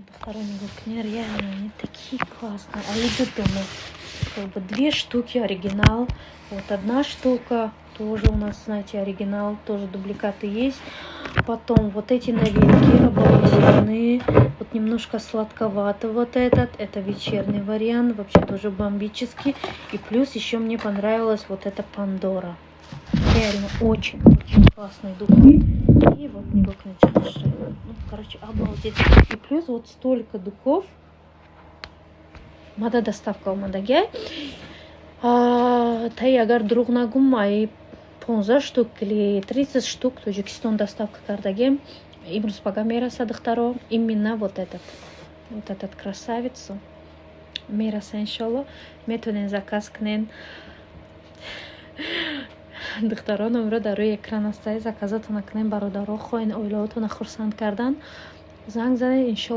Духтаро, нигоҳ кунед, реально они такие классные. А идут дома как бы две штуки оригинал. Вот одна штука тоже у нас, знаете, оригинал, тоже дубликаты есть. Потом вот эти новинки обалденные. Вот немножко сладковато вот этот. Это вечерний вариант, вообще тоже бомбический. И плюс еще мне понравилась вот эта Пандора. Реально очень-очень классные духи. И вот нигоҳ кунед. Ну, короче, обалдеть. И плюс вот столько духов. Мада доставка омадагиай. Таи, агар дурӯғ нагум, ай 15 штук или 30 штук Тоҷикистон доставка кардагем. Имрӯз пага мераса, духтаро. Именно вот этот красавицу мераса, иншолло. Метавонед заказ кунед, духтаро. Номеро дар рӯи экран астае. Заказатона кунед, бародаро. Хоҳед оилаотона хурсанд кардан, занг занед, иншолло.